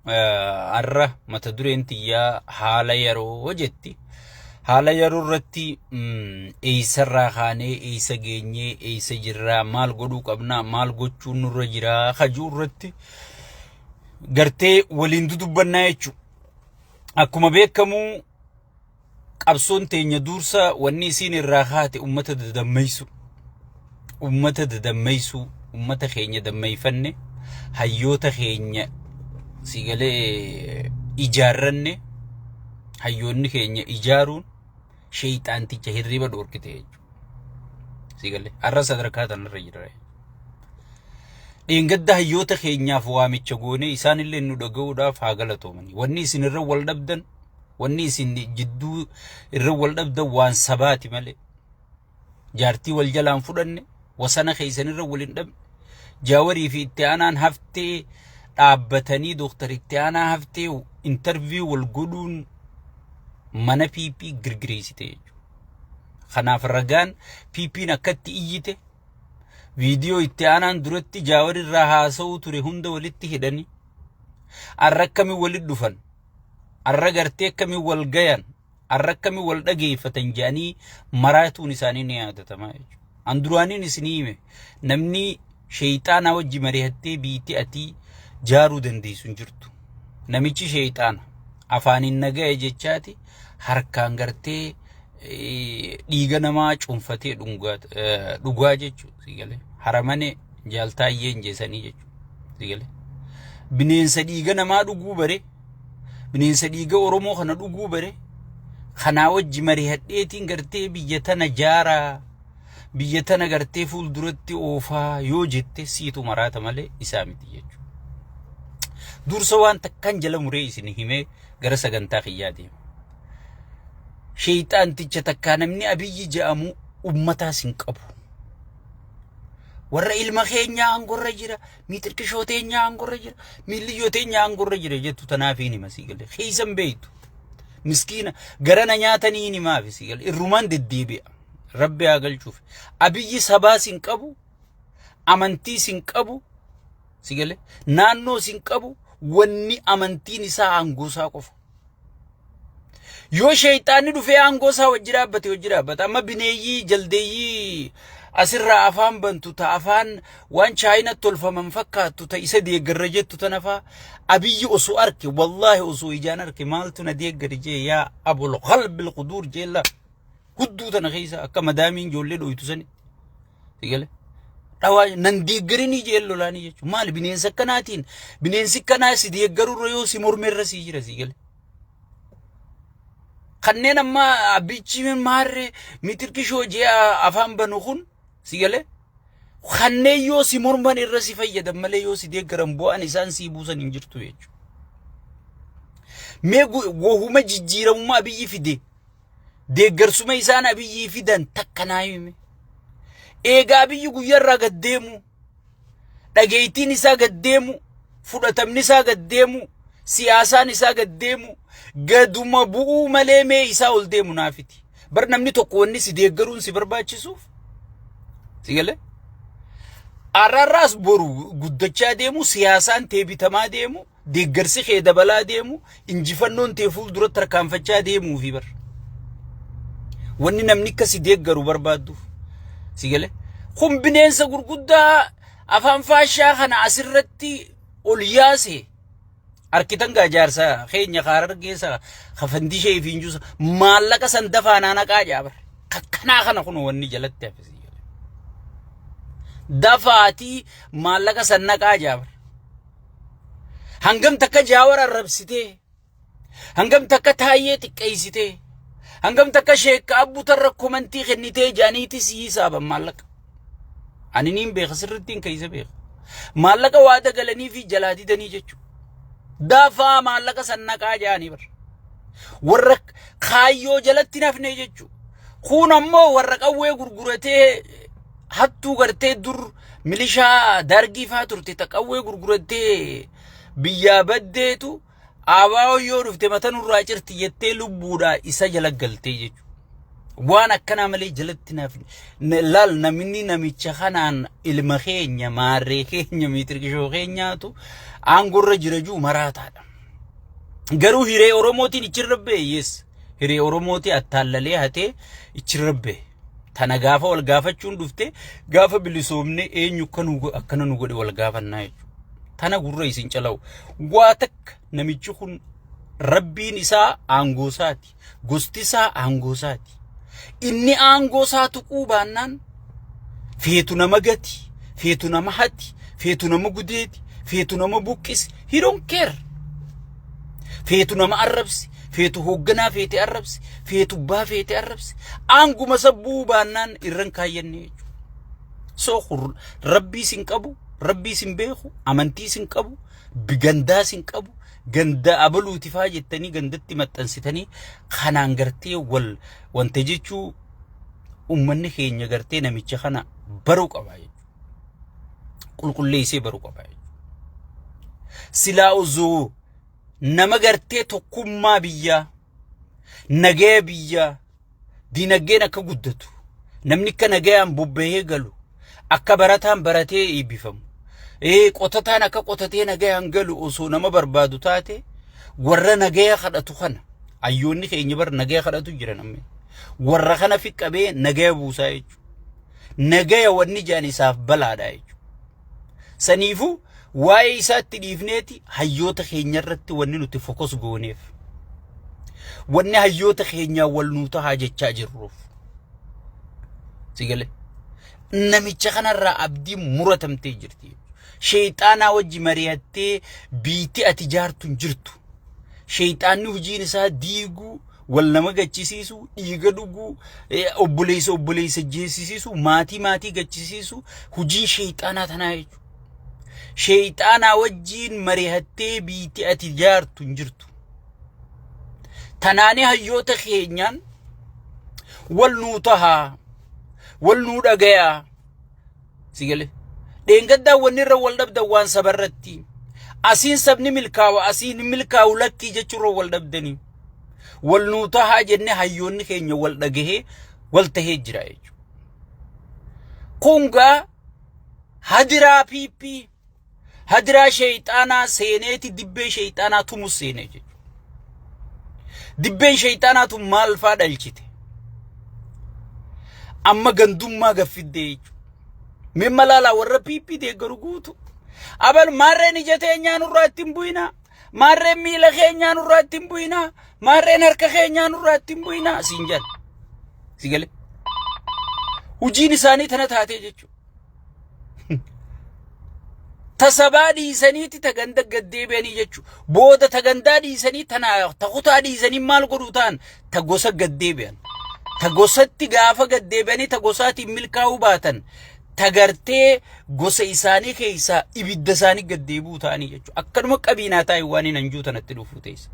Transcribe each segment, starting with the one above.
Har'a mata dureen tiyyaa haala yeroo jetti. Haala yeroo irratti eessarraa kaanee eessa geenyee eessa jirraa maal godhuu qabnaa maal gochuun nurra jiraa kajuu irratti gartee waliin dudubbannaa jechuudha. Akkuma beekamu qabsoon teenya dursa wanni isiin irraa kaate ummata dadammeessu. Ummata dadammeessu, ummata keenya dammeeffanne, hayyoota keenya sigalee ijaarranne, hayyoonni keenya ijaaruun sheeyxaanticha hirriba dhoorkite jechuudha. Sigalee har'a sadarkaa tanarra jira. Dheengadda hayyoota keenyaaf waamicha goonee isaanillee nu dhaga'uudhaaf haa galatoomani. Wanni isin irra wal dhabdan, wanni isin jidduu irra wal dhabdan waan sabaati malee. Jaartii wal jalaan fudhanne, wasana keessan irra wal hin dhabne. Jaawarii fi itti aanaan haftee dhaabbatanii Dooktar itti aanaa haftee intarviyuu wal godhuun mana PP girgireessite jechuudha. Kanaaf ragaan PP'n akkatti iyyite viidiyoo itti aanaan duratti Jaawar irraa haasa'uu ture hunda walitti hidhanii arra akkamiin walitti dhufan, arra gartee akkamiin wal gayan, arra akkamiin wal dhageeffatan jedhanii maraatuun isaanii ni yaadatama jechuudha. An duraaniin isinii hime, namni sheeyxaanaa wajji mari'attee biitti ati jaaruu dandeessu hin jirtu. Namichi sheeyxaana afaaniin nagaya jechaati harkaan gartee dhiiga namaa cuunfatee dhugaa jechuudha. Sigalee haramane jaaltaayyeen jeesanii jechuudha. Sigalee bineensa dhiiga namaa dhuguu bare, bineensa dhiiga Oromoo kana dhuguu bare, kanaa wajji mari'adheetiin gartee biyya tana jaaraa, biyya tana gartee fuulduratti oofaa yoo jette siitu maraata malee isaa miti jechuudha. Dursa waan takkaan jala muree isin himee gara sagantaa kiyyaa deema. Sheeyxaanticha takkaa namni Abiyyi jedhamu ummataas hin qabu. Warra ilma keenyaa aangorra jira, miixirqishoo teenyaa aangorra jira, miilliyyoo teenyaa aangorra jira jettu tanaaf hin hima sii galee. Keessan beektu. Miskiina garana nyaatanii hin himaafi sii galee. Irrumaan deddeebi'a. Rabbi haa galchuuf. Abiyyi sabaas hin qabu, amantiis hin qabu, si galee, naannoos hin qabu, wanni amantiin isaa aangoo isaa qofa. Yoo sheeyxaanni dhufee aangoo isaa wajji dhaabbate wajji dhaabbata. Amma bineeyyii jaldeeyyii asirraa afaan bantu ta afaan waan chaayinatti tolfaman fakkaattu ta isa deeggarra jettu tana faa Abiyyi osoo arke, wallaahi osoo ijaan arke, maaltu na deeggari jee yaa abul qalbil quduur jeella hudduu tana keessa akka madaamiin ijoollee dhoytu sanitti. Sigale. Dhawaa nan deeggarinii jee lolaanii jechuudha. Maali bineensa akkanaatiin bineensi akkanaa si deeggarurra yoo si mormerra si jira sigale. Kanneen amma abbichi maarree mitirkishoo jee afaan banu kun sigale. Kanneen yoo si morman irra si fayyadan malee yoo si deeggaran bu'aan isaan sii buusan hin jirtu jechuudha. Mee wahuma jijjiiramummaa Abiyyi fide, deeggarsuma isaan Abiyyii fidan takka naa hime. Eega Abiyyi guyyaarraa gad deemu, dhageettiin isaa gad deemu, fudhatamni isaa gad deemu, siyaasaan isaa gad deemu, gaduma bu'uu malee mee isaa ol deemu naafiti. Bar namni tokko wanni si deeggaruun si barbaachisuuf si galee? Arrarraas boru guddachaa deemu, siyaasaan tee bitamaa deemu, deeggarsi kee dabalaa deemu, injifannoon tee fuulduratti tarkaanfachaa deemuu fi bar. Wanni namni akka si deeggaru barbaadduuf. Si galee? Kun bineensa gurguddaa afaan faashaa kana asirratti ol yaase. Arkitan gaa jaarsa keenya kaarar keessa kafandishee fi injuusa maallaqa san dafaa naanaqaa jaabar. Kakkanaa kana kun wanni jalatti hafe si galee. Dafaatii maallaqa san naqaa jaabar. Hangam takka Jaawar arrabsitee, hangam takka Taayyee xiqqeessitee, hangam takka Sheekka Abbutarra komantii kennitee jaaniiti si hisaaban maallaqa. Ani niin beeka, sirrittiin keessa beeka. Maallaqa waada galanii fi jalaa didanii jechuudha. Dafaa maallaqa san naqaa jaanii bar. Warra kaayyoo jalatti nafnee jechuudha. Kun ammoo warra qawwee gurguratee hattuu gartee dur milishaa dargii faa turte ta qawwee gurgurattee biyyaa baddeetu ABO yoo dhufte mata nurraa cirti jettee lubbuudhaa isa jala galtee jechuudha. Waan akkanaa malee jalatti naaf laal namni namicha kanaan ilma keenya maarree keenya miitirqishoo keenyaatu aangorra jira juu maraataadha. Garuu hiree Oromootiin ichirra ba'e yes. Hiree Oromootii attaallalee hatee ichirra ba'e. Tana gaafa wal gaafachuun dhufte gaafa bilisoomne eenyu akkana nu godhe wal gaafannaa jechuudha. Tana gurra isin calawu. Waa takka namichi kun rabbiin isaa aangoo isaati. Gosti isaa aangoo isaati. Inni aangoo isaa tuquu baannaan feetu nama gati, feetu nama hati, feetu nama gudeeti, feetu nama buqqisi. He don't care. Feetu nama arrabsi, feetu hoogganaa feete arrabsi, feetu abbaa feete arrabsi. Aanguma sabbuu baannaan irran kaayyanne jechuudha. So rabbii sin qabu, rabbii sin beeku, amantii sin qabu, gandaa sin qabu, ganda abaluuti faa jettanii gandatti maxxansitanii kanaan gartee wal wanta jechuu ummanni keenya gartee namicha kana baruu qaba jechuudha. Qulqulleessee baruu qaba jechuudha. Silaa osoo nama gartee tokkummaa biyyaa, nagaya biyyaa, dinagdeen akka guddatu, namni akka nagayaan bobbahee galu, akka barataan baratee eebbifamu, qotataan akka qotatee nagayaan galu osoo nama barbaadu taate warra nagaya kadhatu kana hayyoonni keenya bar nagaya kadhatu jiran amma warra kana fi qabee nagaya buusaa jechuudha. Nagaya wanni jaan isaaf balaadha jechuudha. Saniifuu waa'ee isaatti dhiifneeti hayyoota keenya irratti wanni nuti focus gooneef. Wanni hayyoota keenyaa wal nuu tahaa jechaa jirruuf. Sigale. Namicha kanarraa abdiin muratamtee jirti. Sheexaanaa wajji mari'attee biitti ati jaartu hin jirtu. Sheexaanni hojiin isaa diiguu, wal nama gachisiisu, dhiiga dhuguu, obboleessa obboleessa jeessisiisu, maatii maatii gachisiisu hojiin sheexaanaa tanaa jechuudha. Sheexaanaa wajjiin mari'attee biitti ati jaartu hin jirtu. Tanaanii hayyoota keenyaan wal nuu tahaa, wal nuu dhagayaa. Sigale. Dheengaddaan wanni irra wal dhabdan waan sabarratti. Asiin sabni milkaawa, asiin milkaawu lakkii jechuurra wal dhabdanii. Wal nuu tahaa jennee hayyoonni keenya wal dhagahee wal tahee jira jechuudha. Kun gaa hadiraa PP, hadiraa sheeyxaanaa seeneeti dibbee sheeyxaanaa tumus seenee jechuudha. Dibbeen sheeyxaanaa tun maal faa dhalchite? Amma gandummaa gaffiddee jechuudha. Mee malaalaa warra PP deeggaru guutu. Abal maarreen ija teenyaa nurraa ittiin bu'inaa. Maarreen miila keenyaa nurraa ittiin bu'inaa. Maarreen harka keenyaa nurraa ittiin bu'inaa. Siin jedha. Si galee. Hojiin isaanii tana taatee jechuudha. Ta sabaa dhiisaniiti ta ganda gad deebi'anii jechuudha. Booda ta gandaa dhiisanii tana ta kutaa dhiisanii maal godhuu ta'an ta gosa gad deebi'an. Ta gosatti gaafa gad deebi'anii ta gosaatiin milkaa'uu baatan ta gartee gosa isaanii keessaa ibidda isaanii gad deebi'uu ta'anii jechuudha. Akkanuma qabiinaa taa'e waan hin hanjuu tanatti dhufuu teessa.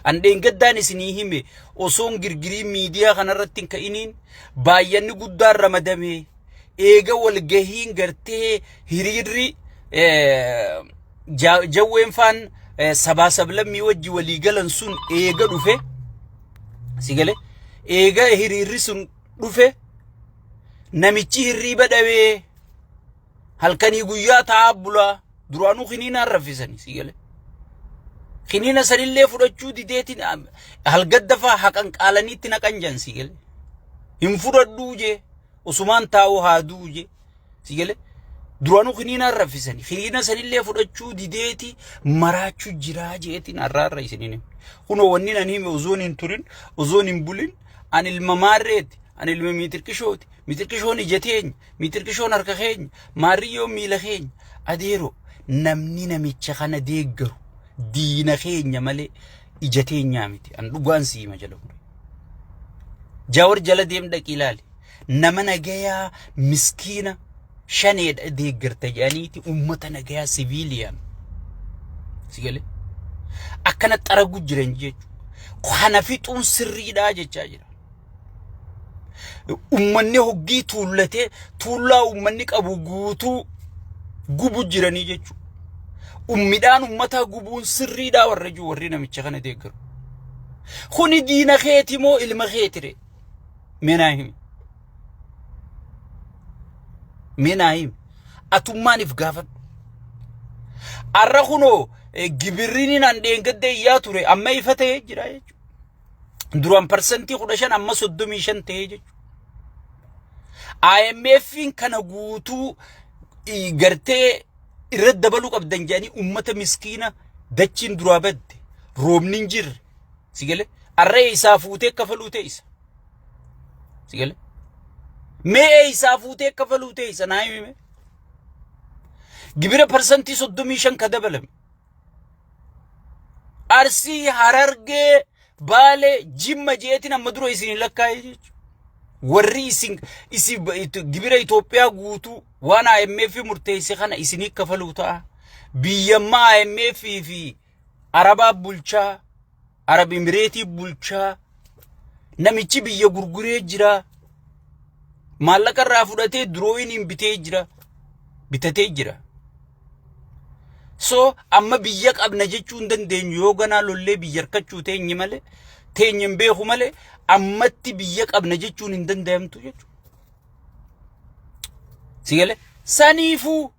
An dheengaddaan isinii hime osoon girgirii miidiyaa kanarratti hin ka'iniin baay'anni guddaan ramadamee eega walgahiin gartee hiriirri jawween faan sabaa sablammii wajji walii galan sun eega dhufe si gale eega hiriirri sun dhufe namichi hirriiba dhabee halkanii guyyaa taa'aa bulaa duraanuu kiniinaan raffisanii si gale kiniina sanillee fudhachuu dideetiin halgadda faa haqan qaalaniitti naqan jan si gale hin fudhadhuu jee osumaan taa'uu haa du'u jee si gale duraanuu kiniinaan raffisanii kiniina sanillee fudhachuu dideeti maraachuu jiraa jeetiin har'aarra isiniin hime kunoo wanni nan hime osoon hin turin osoon hin bulin an ilma maarreeti an ilma miitirqishooti miitirqishoon ija teenya miitirqishoon harka keenya maarriyyoon miila keenya adeero namni namicha kana deeggaru diina keenya malee ija teenyaa miti an dhugaan si hima jala mure Jawar jala deem dhaqii ilaali. Nama nagayaa miskiina shaneedha deeggarta jedhaniiti uummata nagayaa siviiliyaan. Si galee? Akkana xaragu jiran jechuudha. Kana fixuun sirriidhaa jechaa jira. Uummanni hoggii tuullatee tuullaa uummanni qabu guutuu gubu jiranii jechuudha. Midhaan uummataa gubuun sirriidhaa warra jiru warri namicha kana deeggaru. Kuni diina keeti moo ilma keeti ree? Mee naa himi. Mee naa himi. Atummaan if gaafadhu. Arra kunoo gibirriin an dheengadda iyyaa ture amma ifa ta'ee jira jechuudha. Duraan 15% amma 35 ta'ee jechuudha. IMF'n kana guutuu gartee irra dabaluu qabdan jedhanii uummata miskiina dachiin duraa badde, roobni hin jirre, si galee, arra isaa fuutee kafaluu ta'e isa. Si galee, mee isaa fuutee kafaluu ta'e isa naa himi. Gibira 35% ka dabalame. Arsii, Harargee, Baalee, Jimma jeetiin amma dura isin lakkaa'ee jechuudha. Warri isin gibira Itoophiyaa guutuu waan IMF murteesse kana isinii kafaluu ta'a. Biyyammaa IMF fi Arabaa bulchaa, Arab Imireetii bulchaa, namichi biyya gurguree jira. Maallaqa irraa fudhatee durooyin bitee jira. Bitatee jira. So amma biyya qabna jechuu hin dandeenyu yoo ganaa lollee biyya harkachuu teenye malee, teenye hin beeku malee, ammatti biyya qabna jechuun hin danda'amtu jechuudha. Si galee, saniifuu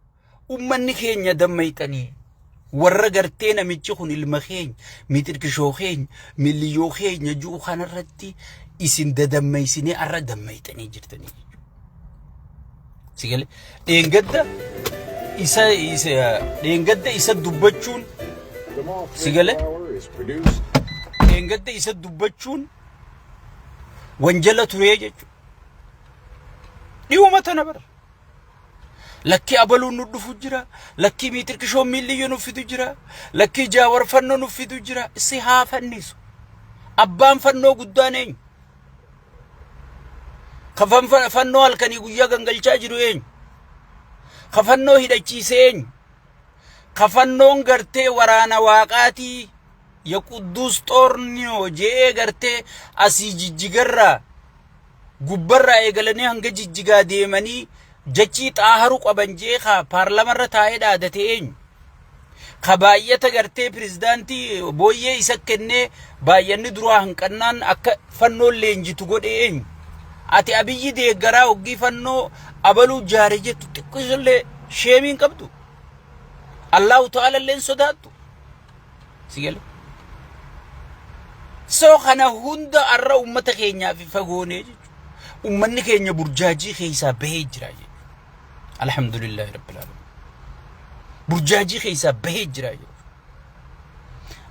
ummanni keenya dammayxanii warra gartee namichi kun ilma keenya, mixirkishoo keenya, miliyyoo keenya ji'u kanarratti isin dadammaysinee arra dammayxanii jirtanii jechuudha. Si galee, dheengadda isa dubbachuun, si galee, dheengadda isa dubbachuun wanjala turee jechuudha. Dhiyuma tana bara. Lakkii abaluun nu dhufu jira. Lakkii miitirkishoon miilliyyoo nu fidu jira. Lakkii jaawar fannoo nu fidu jira. Si haa fannisu. Abbaan fannoo guddaan eenyu? Ka fannoo halkanii guyyaa gangalchaa jiru eenyu? Ka fannoo hidhachiise eenyu? Ka fannoon gartee waraana waaqaatii ya qudduus xoorniyoo je'ee gartee asii jijjigarraa gubbarraa eegalanii hanga jijjigaa deemanii jachii xaaharu qaban jee ka paarlamarra taa'ee dhaadate eenyu? Ka baay'ata gartee pirezidaantii booyyee isa kennee baay'anni duraa hanqannaan akka fannoon leenjitu godhe eenyu? Ati Abiyyi deeggaraa hoggii fannoo abaluu jaare jettu xiqqishollee sheemiin qabdu. Allahu ta'ala illee hin sodaattu. Si gale? So kana hunda arra ummata keenyaaf fagoonee jechuudha. Ummanni keenya burjaajii keessaa bahee jira jechuudha. Alhamdulillahi rabbil alamin. Burjaajii keessaa bahee jira jechuudha.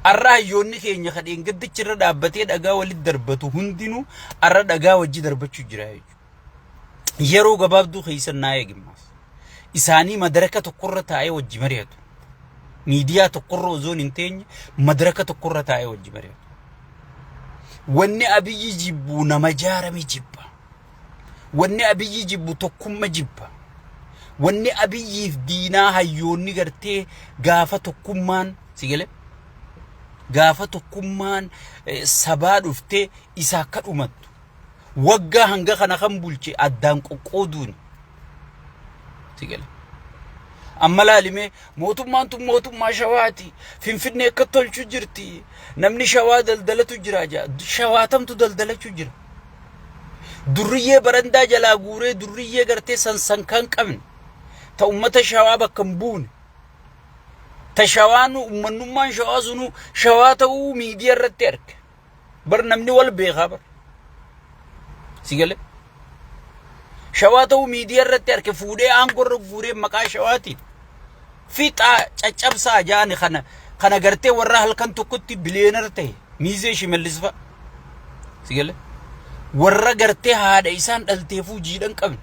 Arra hayyoonni keenya ka dheengaddichi irra dhaabbatee dhagaa walitti darbatu hundinuu arra dhagaa wajji darbachuu jira jechuudha. Yeroo gabaabduu keessa naa eegimmaas. Isaanii madaraka tokkorra taa'ee wajji mari'atu. Miidiyaa tokkorra osoo hin teenye madaraka tokkorra taa'ee wajji mari'atu. Wanni Abiyyi jibbu nama jaarame jibba. Wanni Abiyyi jibbu tokkumma jibba. Wanni Abiyyiif diinaa hayyoonni gartee gaafa tokkummaan, si galee, gaafa tokkummaan sabaa dhuftee isa akka dhumattu waggaa hanga kana kan bulche addaan qoqqooduun, si galee. Amma laalimee, mootummaan tun mootummaa Shawaati. Finfinnee akka tolchu jirti. Namni Shawaa daldalatu jira. Shawaatamtu daldalachuu jira. Durriyyee barandaa jalaa guuree, durriyyee gartee sansan kan qabne, ta ummata Shawaa bakka hin buune, ta Shawaan ummannummaan Shawaa sunuu Shawaa ta'uu miidiyaa irratti arge. Bar namni wal beekaa bar. Si galee? Shawaa ta'uu miidiyaa irratti arge, fuudhee aangoo irra guuree maqaa Shawaatiin. Fixaa, caccabsaa jaani kana gartee warra halkan tokkotti billionaire ta'e miizee Shimallis fa'a. Si galee? Warra gartee haadha isaan dhalteefuu jiidhan qabne.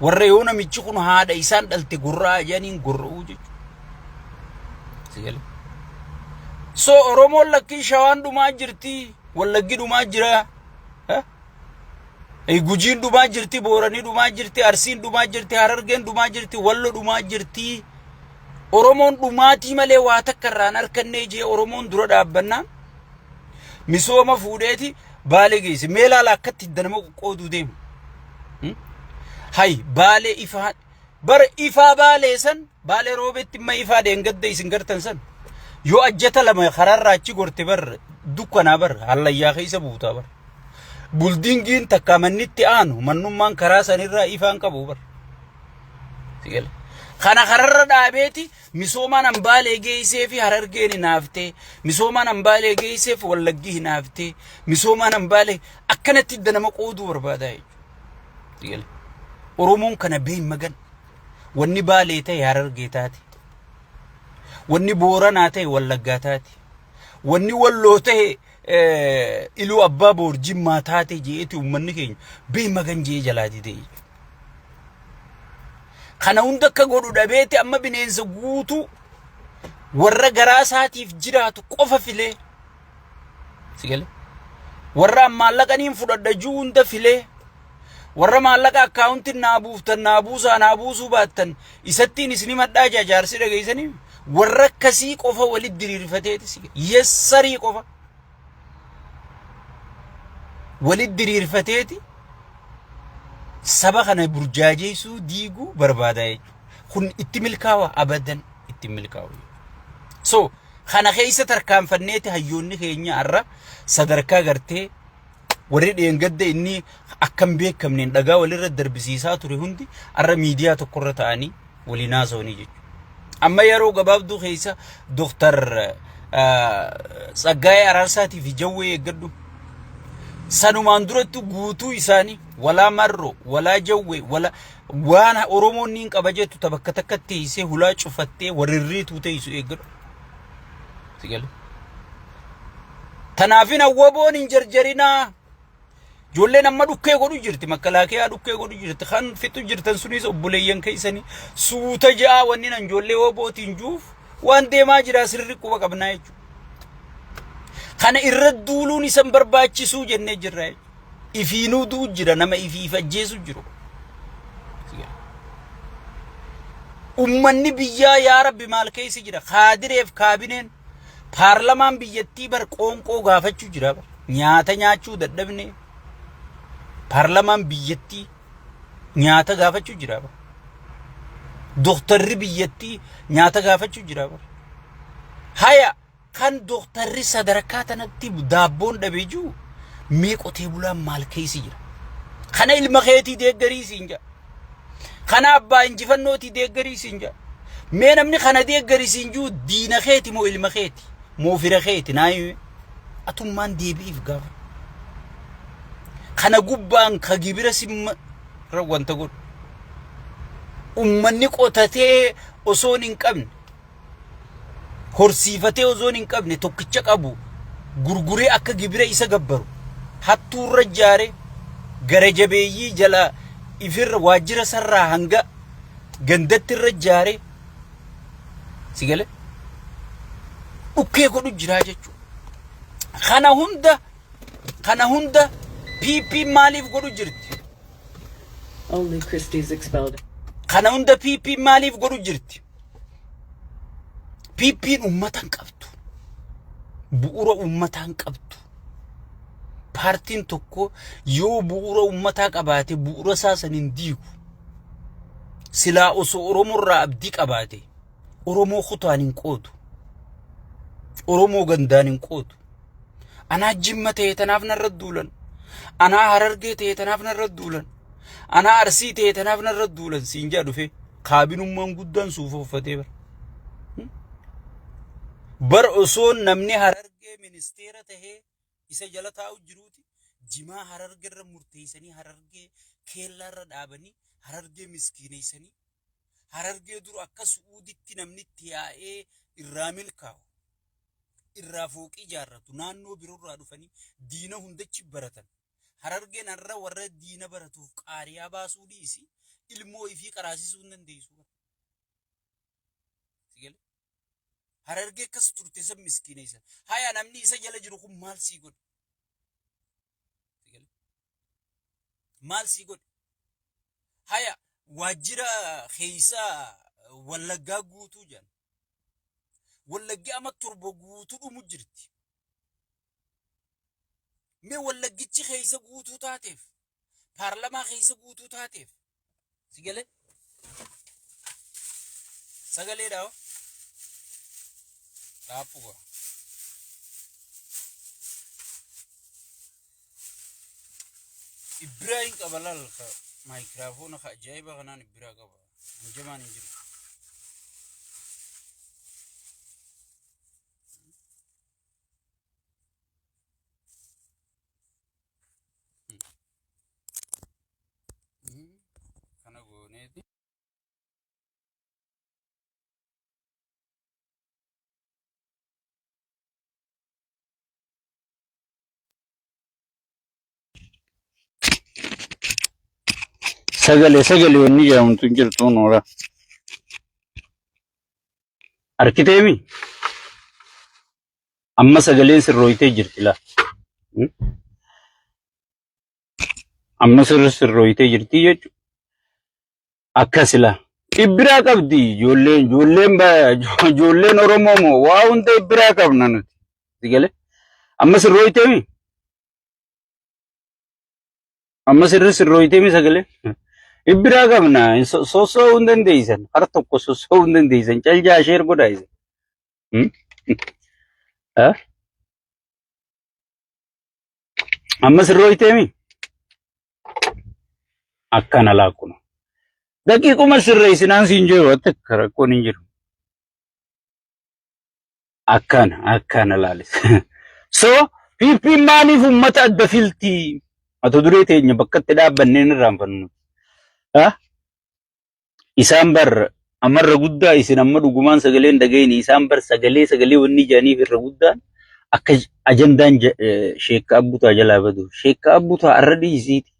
Warra yoo namichi kun haadha isaan dhalte gurraa jedhaniin gurra'uu jechuudha. Si galee? So Oromoon lakkii Shawaan dhumaa jirti, Wallaggi dhumaa jira. Gujiin dhumaa jirti, Booranii dhumaa jirti, Arsiin dhumaa jirti, Harargeen dhumaa jirti, Wallo dhumaa jirti. Oromoon dhumaatii malee waa takka irraan harkannee jee Oromoon dura dhaabbannaan misooma fuudheeti Baalee geesse. Mee laala akkatti hidda nama qoqqooduu deemu. Hay Baalee ifaa bara ifaa Baalee san, Baalee Roobeetti imma ifaa dheengadda isin gartan san yoo ajjata lama karaarraa achi gorte bar dukkanaa bar hallayyaa keessa buutaa bar. Buildingiin takka manni itti aanu mannummaan karaa sanirraa ifaan qabu bar. Sigale. Kana kararra dhaabeeti misoomaan hambaalee geessee fi Harargeen hinaaftee, misoomaan hambaalee geesseef Wallaggi hinaaftee, misoomaan hambaalee akkanatti idda nama qooduu barbaadaa jechuudha. Sigale. Oromoon kana beeyin magan. Wanni Baalee ta'e Harargee taate. Wanni Booranaa ta'e Wallaggaa taate. Wanni Walloo ta'e Iluu Abbaa Boor Jimmaa taate je'eeti uummanni keenya bee magan je'ee jalaa didee. Kana hunda akka godhu dhabeeti amma bineensa guutuu warra garaa isaatiif jiraatu qofa filee. Si galee? Warra maallaqaniin fudhadha jiru hunda filee. Warra maallaqa akkaawuntiin naa buuftan naa buusaa naa buusuu baattan isattiin isin himadhaa jaa jaarsi dhageessanii warra akkasii qofa walitti diriirfateeti si yessarii qofa walitti diriirfateeti saba kana burjaajeessuu diiguu barbaada jechuudha. Kun itti milkaawa abadan itti milkaawu. So kana keessa tarkaanfanneeti hayyoonni keenya har'a sadarkaa gartee warri dheengadda inni akka hin beekamneen dhagaa walirra darbisiisaa ture hundi har'a miidiyaa tokkorra ta'anii waliin haasa'anii jechuudha. Amma yeroo gabaabduu keessa Dooktar Tsaggaayee Araarsaatii fi Jawwee eeggadhu. Sanumaan duratti guutuu isaanii walaa Marroo, walaa Jawwee, walaa waan Oromoon niin qaba jettu ta bakka takkatti teessee hulaa cufattee warrirriituu teessu eeggadhu. Si galee? Tanaafin hawwaboon hin jarjarinaa. Ijoolleen amma dhukkee godhu jirti. Makalaakiyaa dhukkee godhu jirti. Kan fixu jirtan sunis obboleeyyan keessanii suuta ja'a wanni nan ijoollee wobootiin juuf waan deemaa jira sirri quba qabnaa jechuudha. Kana irra duuluun isan barbaachisuu jennee jirra jechuudha. Ifiinuu du'u jira nama ifiif ajjeesu jiru. Ummanni biyyaa yaa Rabbi maal keessa jira? Kaadireef kaabineen paarlamaan biyyattii bar qoonqoo gaafachuu jira bar. Nyaata nyaachuu dadhabne paarlamaan biyyattii nyaata gaafachuu jira bar. Dooktarri biyyattii nyaata gaafachuu jira bar. Haya kan dooktarri sadarkaa tanatti daabboon dhabee jiru mee qotee bulaan maal keessa jira? Kana ilma keetii deeggarii siin jedha. Kana abbaa injifannootii deeggarii siin jedha. Mee namni kana deeggari siin jiru diina keeti moo ilma keeti moo fira keeti naa himi. Atummaan deebi'iif gaafa. Kana gubbaan ka gibira simma wanta godhu. Ummanni qotatee osoon hin qabne horsiifatee osoon hin qabne tokkicha qabu gurguree akka gibira isa gabbaru hattuurra ijaare gara jabeeyyii jala ifirra waajjira sarraa hanga gandatti irra ijaare si gale dhukkee godhu jiraa jechuudha. Kana hunda PP maaliif godhu jirti? Only Christie's expelled. Kana hunda PP maaliif godhu jirti? PP'n uummata hin qabdu. Bu'uura uummataa hin qabdu. Paartiin tokko yoo bu'uura uummataa qabaate bu'uura isaa san hin diigu. Silaa osoo Oromoo irraa abdii qabaate Oromoo kutaan hin qoodu. Oromoo gandaan hin qoodu. Anaa Jimma ta'e tanaaf narra duulan. Anaa Harargee ta'e tanaaf narra duulan. Anaa Arsii ta'e tanaaf narra duulan siin jaa dhufe kaabinummaan guddaan suufa uffatee bara. Bar osoo namni Harargee ministeera tahee isa jala taa'u jiruuti jimaa Harargeerra murteessanii Harargee keellaarra dhaabanii Harargee miskiineessanii Harargee dur akka Su'uuditti namni itti yaa'ee irraa milkaa'u irraa fooqii ijaarratu naannoo biroorraa dhufanii diina hundachi baratan. Harargeen har'a warra diina baratuuf qaariyaa baasuu dhiisi ilmoo ifii qaraasisuu hin dandeessu. Si galee? Harargee akkas turte san miskiineessan. Haya namni isa jala jiru kun maal sii godhe? Si galee? Maal sii godhe? Haya waajjira keessa Wallaggaa guutuu jedhan. Wallaggi ama 7 guutuu dhumu jirti. Mee Wallaggichi keessa guutuu taateef paarlamaa keessa guutuu taateef si galee sagaleedha hoo dhaaphu gaa. Ibbiraa hin qaba laal ka maayikiraafoona ka ajaa'iba kanaan ibbiraa qaba. Hanjamaan hin jiru. Kana gooneeti. Sagalee sagalee wanni jedhamtu hin jirtu noora. Arkiteemi amma sagaleen sirrooytee jirti laa. Amma sirri sirrooytee jirti jechuudha. Akkas laa. Ibbiraa qabdi ijoolleen ijoolleen ijoolleen Oromoo moo waa hunda ibbiraa qabna nuti. Sigalee amma sirrooyteemi. Amma sirri sirrooyteemi sagalee. Ibbiraa qabna sossoo'uu hin dandeessan. Har tokko sossoo'uu hin dandeessan. Caljaa sheer godhaa isin. Amma sirrooyteemi. Akkana laakkuma. Daqiiquma sirreessinaan siin jiru akka rakkoon hin jiru. Akkana akkana laalis. So PP'n maaliif uummata adda filti? Mata duree teenya bakka itti dhaabbanneen irraanfannu. Isaan bar ammarra guddaa isin amma dhugumaan sagaleen dhagayni isaan bar sagalee sagalee wanni jedhaniif irra guddaan akka ajandaan sheekka abbutaa jalaa badu. Sheekka abbutaa arra dhiisiiti.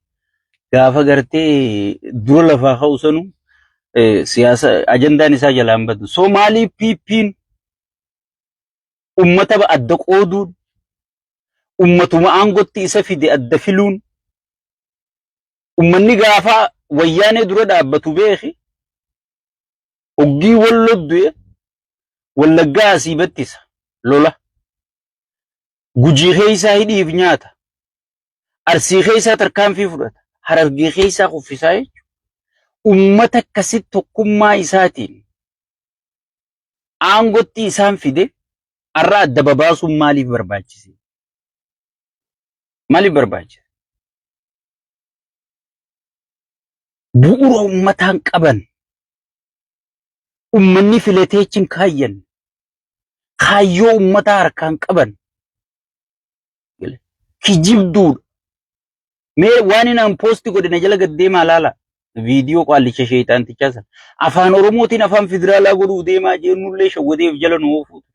Gaafa gartee dura lafaa ka'u sanu siyaasa ajandaan isaa jalaan badu. So maaliif PP'n ummata adda qooduun ummatuma aangotti isa fide adda filuun ummanni gaafa wayyaanee dura dhaabbatu beeki hoggii walloo du'e wallaggaa asii battisa lola gujii keessaa hidhiif nyaata arsii keessaa tarkaanfii fudhata harargee keessaa kuffisaa jechuudha. Ummata akkasitti tokkummaa isaatiin aangotti isaan fide har'a adda babaasuun maaliif barbaachise? Maaliif barbaachise? Bu'uura ummataan qaban ummanni filatee achi hin kaayyan kaayyoo ummataa harkaan qaban kijibduudha. Mee waan inni an poosti godhe na jala gad deemaa laala. Viidiyoo qaallicha sheexaantichaa sana. Afaan Oromootiin afaan federaalaa godhuu deemaa jennullee shawwadeef jala nu oofuutu.